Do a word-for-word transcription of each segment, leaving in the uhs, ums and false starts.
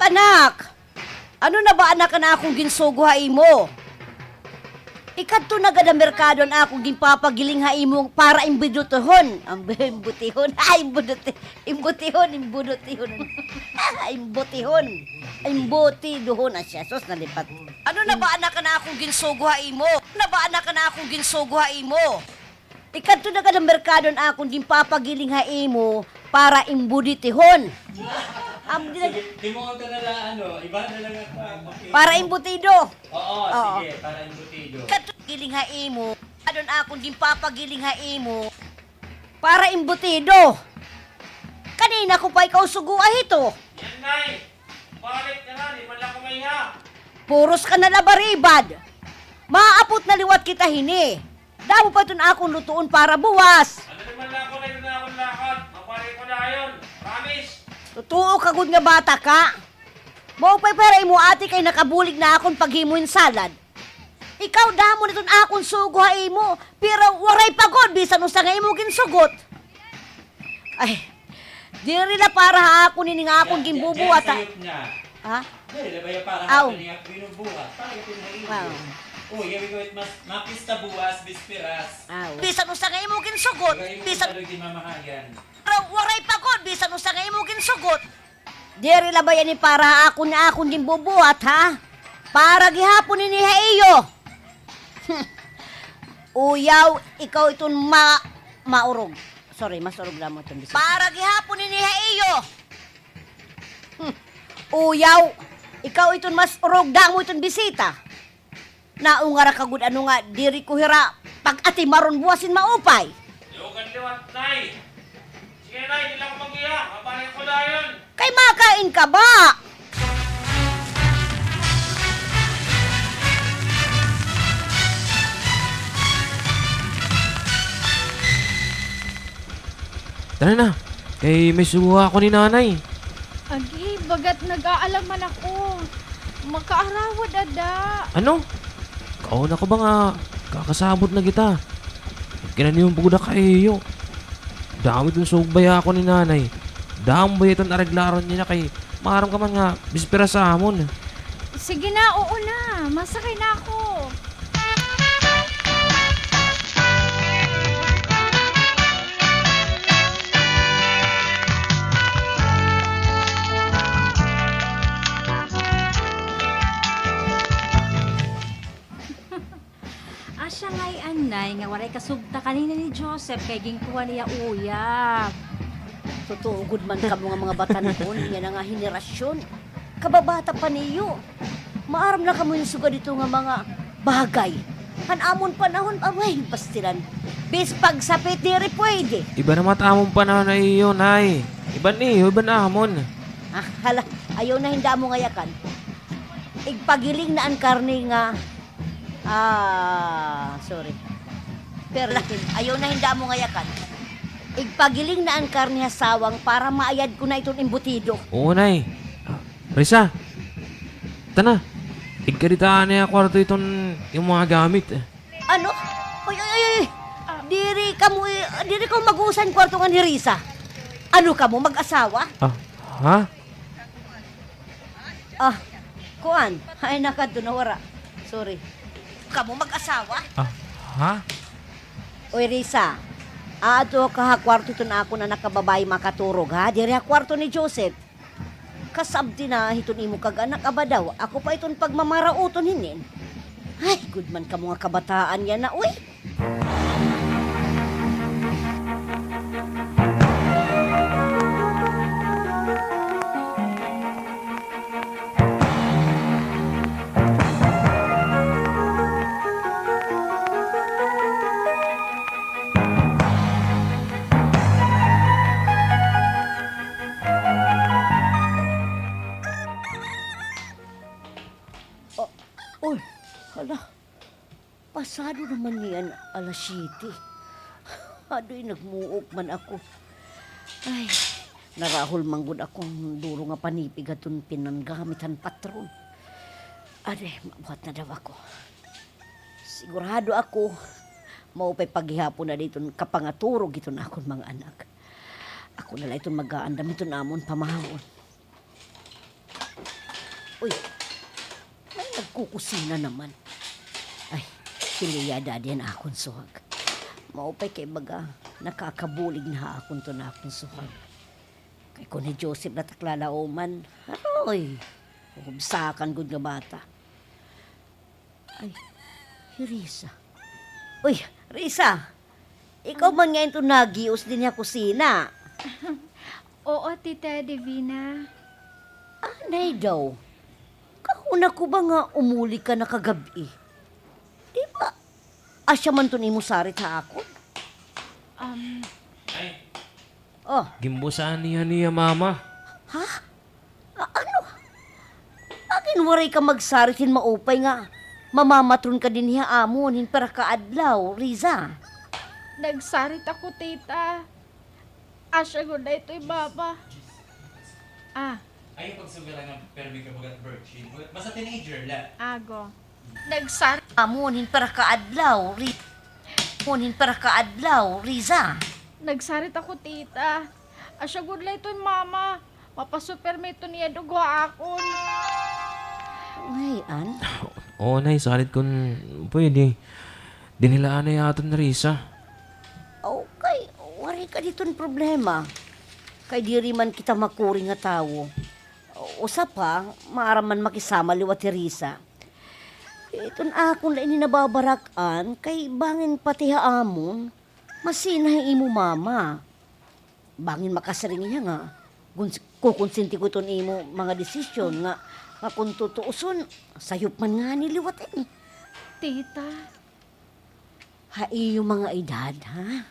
Tanak! Ano na ba, anak, an akon ginsugo ha imo? Ikadto na gad ha merkado an akon ginpapagiling ha imo para imbuditihon. Am, imbutihon. Ay, imbuduti-, imbutihon, imbudutihon. Imbutihon. Imbutidohon. Ah, siya, sus, nalipat. Ano na ba, anak, an akon ginsugo ha imo? Ano na ba, anak, an akon ginsugo ha imo? Ikadto na gad ha merkado an akon ginpapagiling ha imo para imbuditihon. Am, di na- Sige, timuon ka na la, ano, iba na lang ako, ah, okay. Para imbutido. Oo, oo, sige, para imbutido. Ikadto giling ha imo, adon akon ginpapagiling ha imo para imbutido. Kanina ko pa ikaw sugoa hito. Yan, Nay. Balik ka na, di man lang kumain, ha? Puros ka na la baribad. Maapot na liwat kita hini. Damo pa iton akon lutuon para buwas. Ano naman na ako na yun na akong lakad? Mabalik ko na yun. Promise. Totoo ka gud nga bata ka. Maupay pa hira imo ate kay nakabulig na akon paghimo hin salad. Ikaw, damo na iton akon sugo ha imo, pero waray pa gud bisan usa nga imo ginsugot. Ay, diri la para ha akon ini nga akon ginbubuhat, ha? Diri la baya para ha akon ini nga ginbubuhat. Para ito na iyo. Wow. Oh, yawi ko it mas mapista buwas, bisperas. Aw. Bisan usa nga imo ginsugot, bisan, pero waray pa gud bisan usa nga imo ginsugot. Diri la baya ini para ha akon nga akon ginbubuhat, ha? Para gihapon ini ha iyo. Uyaw, ikaw iton ma-, maurog. Sorry, mas urog damo iton bisita. Para gihapon ini ha iyo. Hmm. Uyaw, ikaw iton mas urog damo iton bisita. Naungar ka gud ano nga diri ko hira pag-atimaron buwas hin maupay. Liwat, Nay. Sige, Nay, di lang ko mag-iya. Mabalik ko dayon. Kay makain ka ba? Tara na, kay may sugo ako ni Nanay. Agi, bagat nag-aalaman ako. Makaarawad ada. Ano? Kauna ka ba nga kakasabot na kita? Kinaniyon pa gud ka iyo. Damo iton sugbay ako ni Nanay. Damo ba iton areglaron niya na kay maaram ka man nga bisperas sa amon. Sige na, oo na. Masakay na ako. Asya ngay-an, Nay, nga waray kasugta kanina ni Joseph kay ginkuha niya uyab. Totoo gud man kamo nga mga batan-on, yana nga henerasyon. Kababata pa niyo. Maaram na kamo hin sugad hito nga mga bagay. Han amon panahon, away, pastilan. Bis pagsapit diri pwede. Iba naman it amon panahon ha iyo, Nay. Iba niyo, iba it amon. Ah, hala, ayaw na hin damo nga yakan. Igpagiling na an karne nga Ah, sorry. Pero ayaw na hin damo nga yakan. Igpagiling na an karne ha sawang para maayad ko na iton embutido. Oo, Nay. Risa, tana. Igkadit anay ha kwarto iton imo mga gamit. Ano? Uy, uy, uy, uy. Diri kamo, eh, diri kamo mag-usa hin kwarto ngan hi Risa. Ano kamo, mag-asawa? Ah, ha? Ah, kuan. Ay, nakadto na, wara. Sorry. Kamo mag-asawa? Ah, ha? Uy, Risa, aadto ka ha kwarto iton akon anak nga babaye makaturog, ha? Diri ha kwarto ni Joseph. Kasabti na hiton imo kag-anak, aba daw, ako pa iton pagmamarauton hinin. Ay, gud man kamo nga kabataan yana, uy. Oh, uy, hala. Pasado naman niyan alas siyete. Adoy, nagmuok man ako. Ay, narahol man gud akon duro nga panipig hadton pinanggamit han patron. Adoy, mabuhat na daw ako. Sigurado ako, maupay pa gihapon na iton kapangaturog hiton akon mga anak. Ako na la iton mag-aandam hiton amon pamahawon. Uy, may nagkukusina naman. Ay, si Lea dadi an akon suhag. Maupay kay baga, nakakabulig na ha akon iton akon suhag. Kay kon hi Joseph la it ak lalauman, aroy, hubsakan gud nga bata. Ay, hi Risa. Uy, Risa! Ikaw man ngay-an iton nagios dinhi ha kusina. Oo, Tita Divina. Anay daw. Kahuna ko ba nga umuli ka na kagab-i? Di ba asya man iton imo sarit ha akon? Um, Oh. Ginbusahan niya niya, Mama. Ha? A-, ano? Bangin waray ka magsarit hin maupay nga mamamatron ka dinhi ha amon hin pira ka adlaw, Riza? Nagsarit ako, Tita. Asya gud na ito, Mama. Ah. Ayaw pagsugal nga permi ka bagat virgin. Basta teenager la. Ago. Nagsar- Amon hin pira ka adlaw, Ri-, amon hin pira ka adlaw, Riza. Nagsarit ako, Tita. Asya gud la iton Mama. Mapasupermi iton iya dugo ha akon. Ngay-an? Oo, Nay, sarit kon pwede. Dinhi la anay aton ni Risa. Okay, waray ka diton problema. Kay diri man kita makuri nga tawo. Usa pa, maaram man makisama liwat hi Risa. Iton akon la ini nababarak-an, kay bangin pati ha amon, masina hi imo mama. Bangin makasiring hiya nga, guns-, kukonsinti ko iton imo mga desisyon nga, nga kon tutuuson, sayop man ngani liwat ini. Tita. Ha iyo mga edad, ha?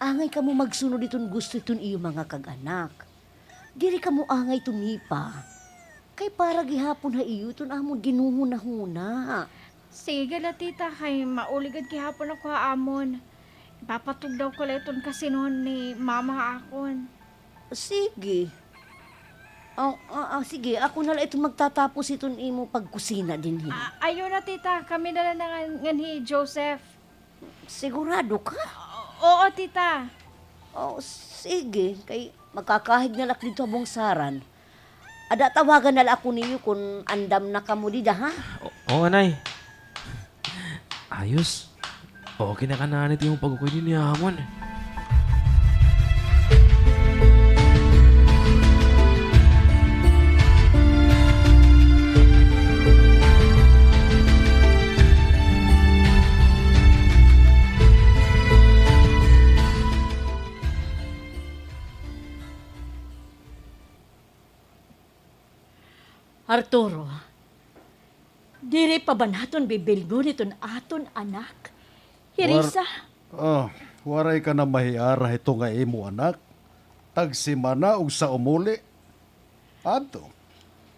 Angay kamo magsunod iton gusto iton iyo mga kag-anak. Diri kamo angay tumipa. Kay para gihapon ha iyo iton amon ginhuhunahuna. Sige la, Tita, kay mauli gad gihapon ako ha amon. Ipapatugdaw ko la iton kasinuhan ni Mama ha akon. Sige. Aw, ah, ah, sige, ako na la iton magtatapos iton imo pagkusina dinhi. Ah, ayaw na, Tita. Kami na la ngan, ngan hi Joseph. Sigurado ka? Oo, Tita. Oh, sige. Kay makakahig na la ak didto ha bungsaran. Ada, tawagan na la ako niyo kon andam na kamo dida, ha? O-, oo, Nay. Ayos. Okay na ka na anay it imo pag-ukay dinhi ha amon. Arturo, diri pa ba naton bibilngon iton aton anak? Hi Risa? War-, ah, waray ka na mahiara hito nga imo anak. Tagsimana ugsa umuli. Adto.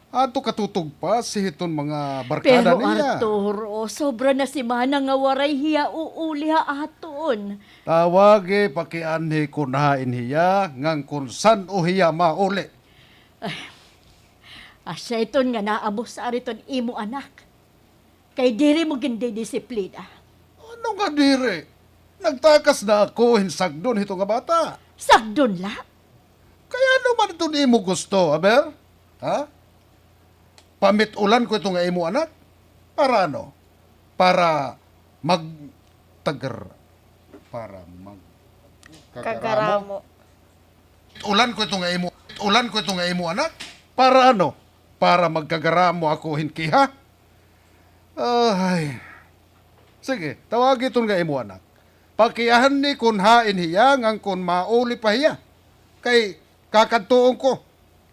Adto katutugpas hiton mga barkada niya. Pero Arturo, sobra na simana nga waray hiya uuli ha aton. Tawagi, pakianhi kon hain hiya, ngan kon san-o hiya mauli. Ay, asya iton nga naabusar iton imo anak. Kay diri mo gindidisiplina. Ano nga diri? Nagtakas na ako hin sagdon hito nga bata. Sagdon la? Kay ano man iton imo gusto, aber? Ha? Pamit-ulan ko ito nga imo anak? Para ano? Para mag-, tagar-, para mag-, kagaramo? Kagaramo. Ulan ko ito nga imo, ulan ko ito nga imo anak? Para ano? Para magkagaramo ako hin kiha? Ay. Sige, tawagi iton nga imo anak. Pakianhi kon hain hiya, ngan kon mauli pa hiya. Kay kakadtuon ko.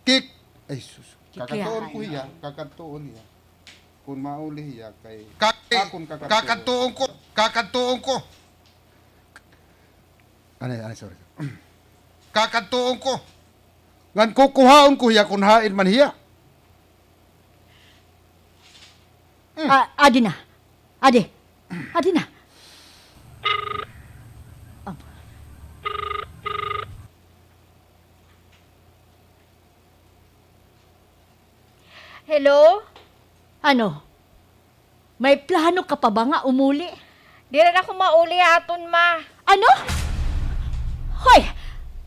Kik-, ay, sus. Kakadtuon ko hiya, kakadtuon hiya. Kon mauli hiya kay, kay, akon kakadtuon. Kakadtuon ko, kakadtuon ko. Anay, anay, sorry. Kakadtuon ko. Ngan kukuhaon ko hiya kon hain man hiya. Mm. Ah, adi na. Adi. Adi na. Am- Hello? Ano? May plano ka pa ba nga umuli? Diri na ako mauli ha aton, Ma. Ano? Hoy!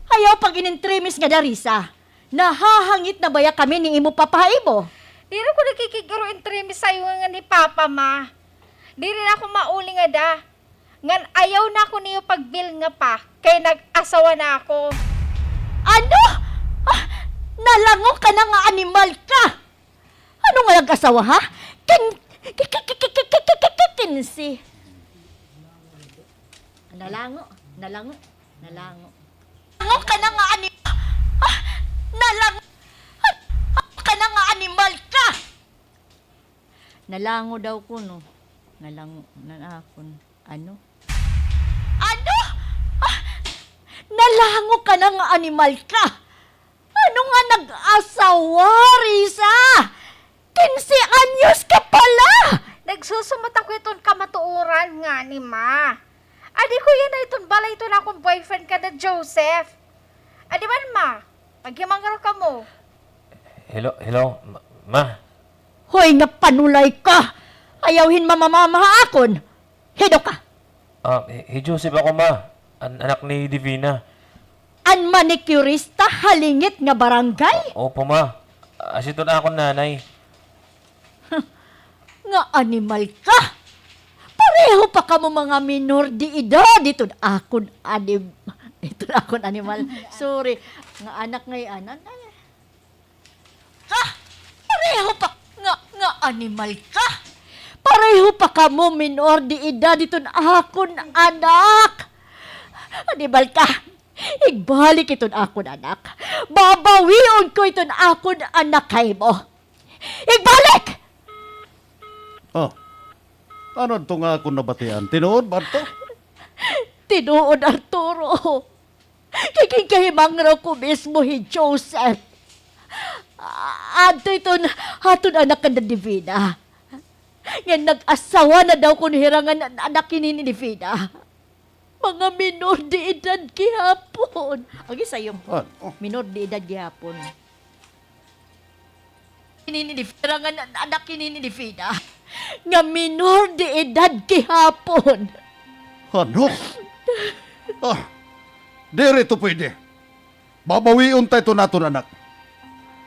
Ayaw pag-inintremis nga, Darisa. Nahahangit na baya kami ni imo papa ha imo? Diri ako nakikig-iro entre mi sayo ngan hi Papa, Ma. Diri na ako mauli ngada. Ngan ayaw na ako niyo pagbilnga pa, kay nag-asawa na ako. Ano? Ah, nalango ka na nga animal ka! Ano nga nag-asawa, ha? Kin-, ki-, ki-, kinsi. Nalango, nalango, nalango. Nalango ka na nga ani-, ah, nalango, ah, ka na nga animal ka! Nalango daw kuno. Nalango, na akon. Ano? Ano? Ah, nalango ka na nga animal ka! Ano nga nag-asawa, Risa? Kinse anyos ka pala! Nagsusumot ako iton kamatuoran ngani, Ma. Adi ko yana iton balay iton akon boyfriend kada Joseph. Adi man, Ma, paghimangro kamo. Hello, hello, ma-, ma. Hoy, nga panulay ka! Ayaw hin mamamama ha akon! Hin-o ka? Ah, hi, hi Joseph ako, ma. An anak ni Divina. An manicurista ha lingit nga barangay? O-, opo, ma. Asya iton akon nanay. Nga animal ka! Pareho pa kamo mga minor de edad iton akon anim-, iton akon animal. Sorry. Nga anak ngay-an. Ay, ka! Pareho pa, nga, nga animal ka! Pareho pa kamo minor de edad iton akon anak! Animal ka! Igbalik iton akon anak! Babawion ko iton akon anak ha imo! Igbalik! Oh, ano adto nga akon nabatian? Tinuod ba adto? Tinuod, Arturo. Kay ginkahimangraw ko mismo hi Joseph. A-, adto iton aton anak nga Divina. Nga nag-asawa na daw kuno hira nga an-, anak hini ni Divina. Mga minor de edad gihapon. Agi sayo. Ano? Minor de edad gihapon. Hini ni Divina, nga na-, anak hini ni Divina, nga minor de edad gihapon. Ano? Ah, diri ito pwede. Babawion ta iton aton anak.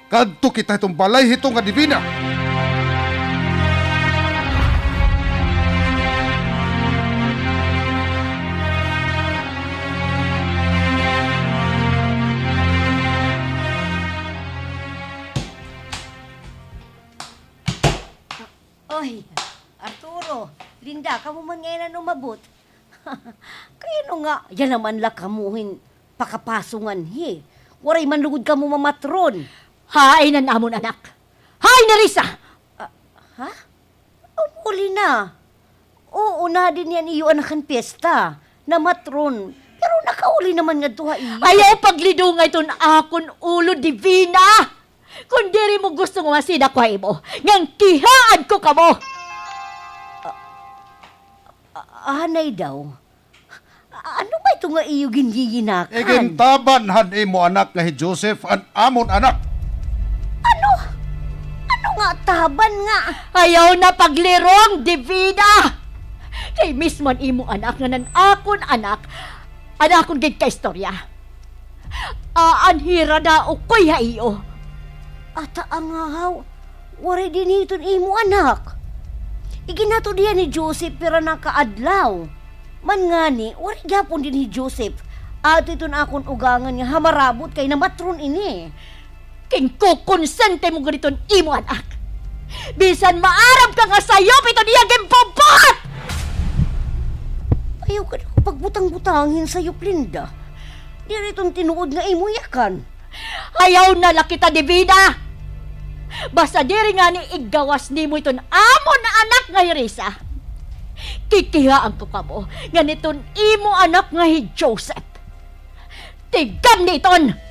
Kadto kita hiton balay hiton nga Divina. Oy, Arturo, Linda, kamo man ngay-an an umabot. Kay ano nga, yana man la kamo hin pakapaso nganhi. Waray man lugod kamo mamatron. Hain an amon anak? Hain na, Risa? Ah, ha? Umuli na. Oo, nadi niyan iyo anak han piyesta. Namatron. Pero nakauli naman ngadto ha iyo. Ayaw paglidunga iton akon ulo, Divina! Kon diri mo gusto nga masidak ko ha imo, ngan kihaan ko kamo! A-, a-, anay daw. A-, ano ba ito nga iyo ginjijinakan? Igintaban han imo anak nga hi Joseph an amon anak. Ano? Ano nga taban nga? Ayaw na paglirong, Divina! Kay mismo an imo anak ngan an akon anak, an akon gid kaistorya. Aan hira naukoy ha iyo. Ata angahaw, waray dinhi iton imo anak. Iginhatod hiya ni Joseph pira na ka adlaw. Man ngani, waray gihapon dinhi hi Joseph. Ato iton akon ugangan nga hamarabot kay namatron ini. Ginkukonsinti mo gud iton imo anak. Bisan maarab ka nga sayop iton iya ginbubuhat! Ayaw ka na pagbutang-butang hin sayop, Linda. Diri iton tinuod nga imo yakan. Ayaw na la kita, Divina! Basta diri ngani iggawas nimo iton amon anak nga hi Risa, kikihaan ko kamo ngan iton imo anak nga hi Joseph. Tigamni iton!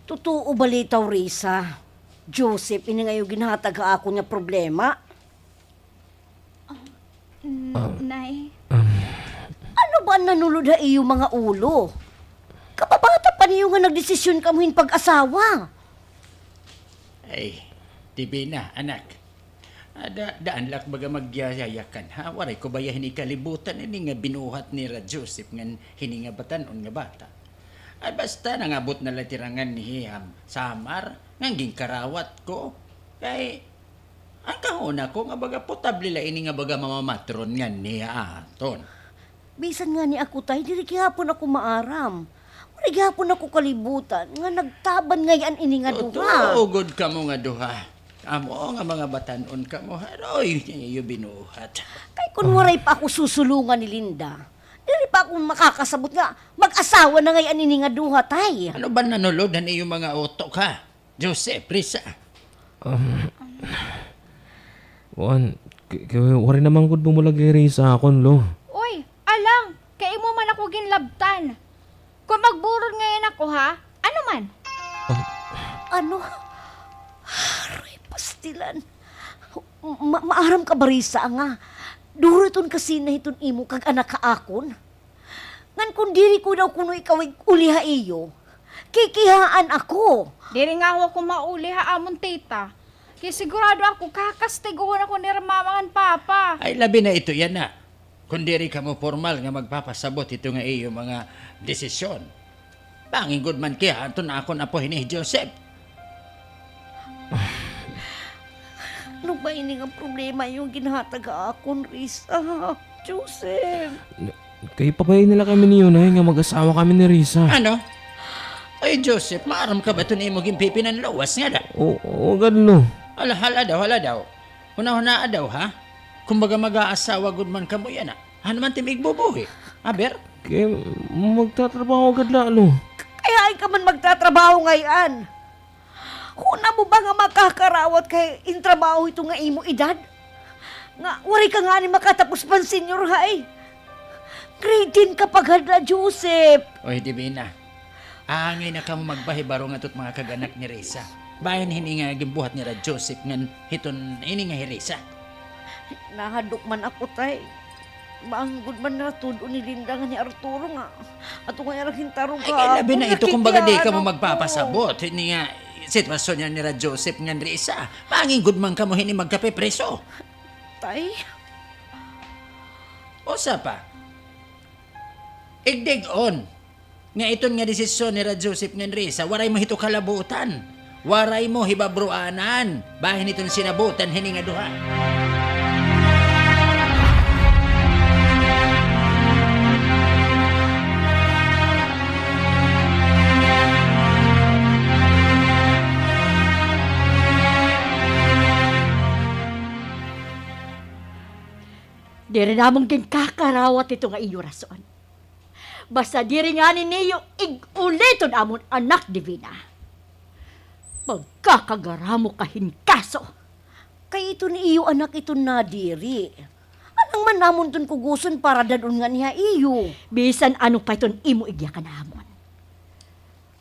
Totoo bala ito, Risa? Joseph ini nga iyo ginhatag ha akon nga problema? Ah, n-, Ah. Nay. Nanulod ha iyo mga ulo. Kababata pa niyo nga nagdesisyon kamo hin pag-asawa. Ay, Divina, anak. Ah, da-, daan la ak baga magyayakan, ha? Waray ko baya hini kalibutan ini nga binuhat nira Joseph ngan hini nga batan-on nga bata. Ay, basta nangabot na la it ira nganhi ha Samar, ngan ginkarawat ko. Kay, an kahuna ko nga baga potable la ini nga baga mamamatron nganhi ha aton. Bisan ngani ako, tay, diri gihapon ako maaram. Waray gihapon ako kalibutan nga nagtaban ngay-an ini nga duha. Totoo gud kamo nga duha. Amo nga mga batan-on kamo, haroy, iyo binuhat. Kay kun waray pa ako susulungan ni Linda, diri pa ako makakasabot nga mag-asawa na ngay-an ini nga duha, tay. Ano ba nanulod han iyo mga utok, ha? Joseph, Risa. Um, kuan, k-, k-, waray na man gud bumulag hi Risa ha akon, Lo. Uy, alang, kay imo man ako ginlabtan. Kon magburol ngay-an ako, ha? Ano man? Ah. Ano? Aray, pastilan. Ma-, maaram ka ba, Risa, nga duro iton kasina hiton imo kag anak ha akon? Ngan kon diri ko daw kuno ikaw ig-uli ha iyo, kikihaan ako. Diri ngahaw ako mauli ha amon tita. Kay sigurado ako, kakastigohon ako nira mama ngan papa. Ay, labi na ito yana. Kon diri kamo pormal nga magpapasabot hito nga iyo mga desisyon, bangin gud man kiyahaan iton akon apo hini hi Joseph. Ano ba ini nga problema iyo ginhatag ha akon, Risa? Joseph. Kay pabayi na la kami niyo, Nay, nga mag-asawa kami ni Risa. Ano? Ay, Joseph, maaram ka ba iton imo ginpipinanluwas ngada? Oo, oo gad, Lo. Hala, hala daw, hala daw. Hunahunaa daw, ha? Kumbaga, mag-aasawa gud man kamo yana. Han man it im igbubuhi? Aber? Kay magtatrabaho gad la, Lo. Kay hain ka man magtatrabaho ngay-an? Huna mo ba nga makakarawat ka hin trabaho hito nga imo edad? Nga waray ka ngani makatapos pa hin senior high. Grade ten ka pa gad la, Joseph. Oy, Divina. Angay na kamo magpahibaro ngadto hit mga kag-anak ni Risa. Bahin hini nga ginbuhat nira Joseph ngan hiton ini nga hi Risa. Nahadlok man ako, tay. Bangin gud man nga tud-on ni Linda ngan hi Arturo nga ato nga ira gintarong kahapon. Ay, kay labi na ito, kumbaga, di kamo magpapasabot hini nga sitwasyon niyan nira Joseph ngan Risa. Bangin gud man kamo hini magkapepreso. Tay? Usa pa. Igdig-on nga iton nga desisyon nira Joseph ngan Risa, waray mo hito kalabutan. Waray mo hibabruanan bahin hiton sinabutan hini nga duha. Diri namon ginkakarawat ito nga iyo rason. Basta diri ngani niyo ig-uli iton amon anak, Divina. Magkakagaramo ka hin kaso. Kay iton iyo anak iton nadiri. Alang man namon iton kugoson para dad-on ngani ha iyo. Bisan ano pa iton imo igyakan ha amon.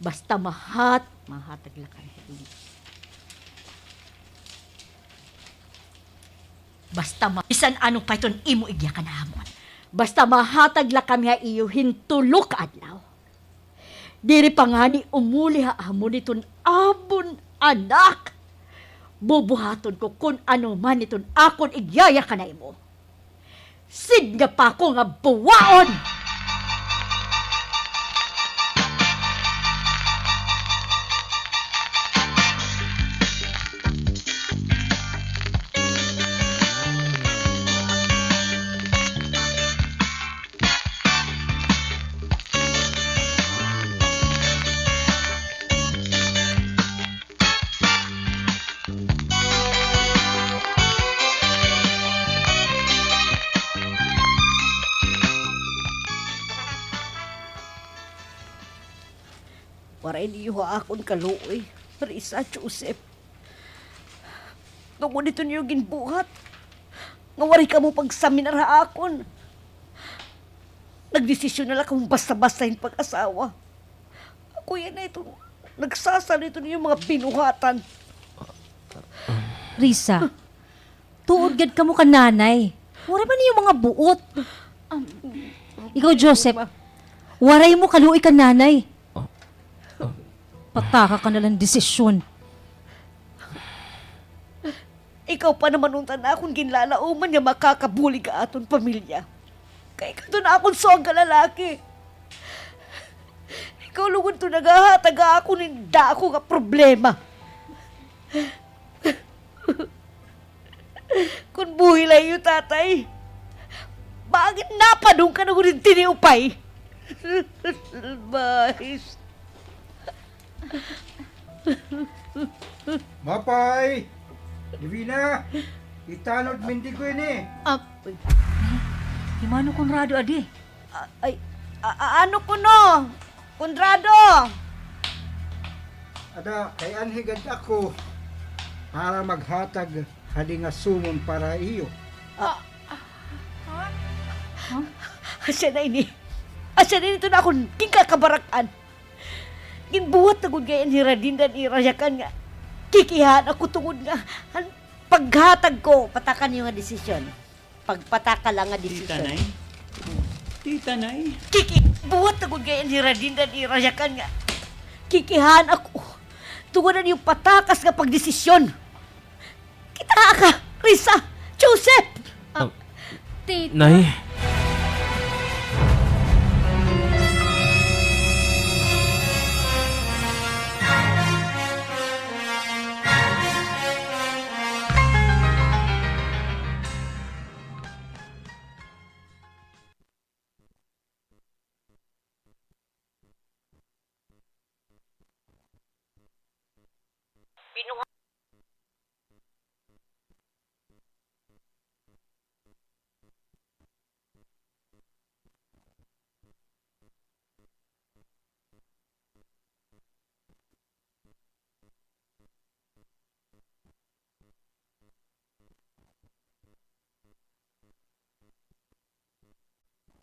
Basta mahat-, mahatag la kami ha iyo. Basta ma-, bisan ano pa iton imo igyakan ha amon. Basta mahatag la kami ha iyo hin tulo ka adlaw. Diri pa ngani umuli ha amon iton amon anak. Bubuhaton ko kon ano man iton akon igyayakan ha imo. Sidnga pa ako nga buwaon! Waray niyo ha akon kaluoy, Risa, Joseph. Tungod hiton iyo ginbuhat, nga waray kamo pagsaminar ha akon. Nagdesisyon na la kamo basta-basta hin pag-asawa. Ako yana iton nagsasalo hiton iyo mga binuhatan. Risa, tuod gad kamo kan nanay. Waray man iyo mga buot. Um, Ikaw, Joseph, waray mo kaluoy kan nanay. Ah, ah. Pataka ka na la hin desisyon. Ikaw pa naman unta an akon ginlalauman nga makakabulig ha aton pamilya. Kay ikaw ito an akon suwag nga lalaki. Ikaw lugod ito naghahatag ha akon hin dako nga problema. Kon buhi la iyo tatay, bangin napadong ka na gud hin tiniupay. Bahis. Mapay! Divina! Itanod mendigo ini! Ah, uy. Hi Mano Conrado adi. Ah, ay, a-, a-, ano kuno? Conrado! Ada, kay anhi gad ako para maghatag hadi nga sumon para iyo. Ah, ah, ha? Asya na ini. Asya na ini ito na akon ginkakabarak-an. Ginbuhat na gud ngay-an hi Radinda an ira yakan nga kikihaan ako tungod nga an paghatag ko, pataka niyo nga desisyon. Pagpataka la nga desisyon. Tita Nay? Tita Nay? Kiki, buhat na gud ngay-an hi Radinda an ira yakan nga kikihaan ako tungod an iyo patakas nga pagdesisyon. Kitaa ka, Risa, Joseph! Ah, ah, Tita. Nay?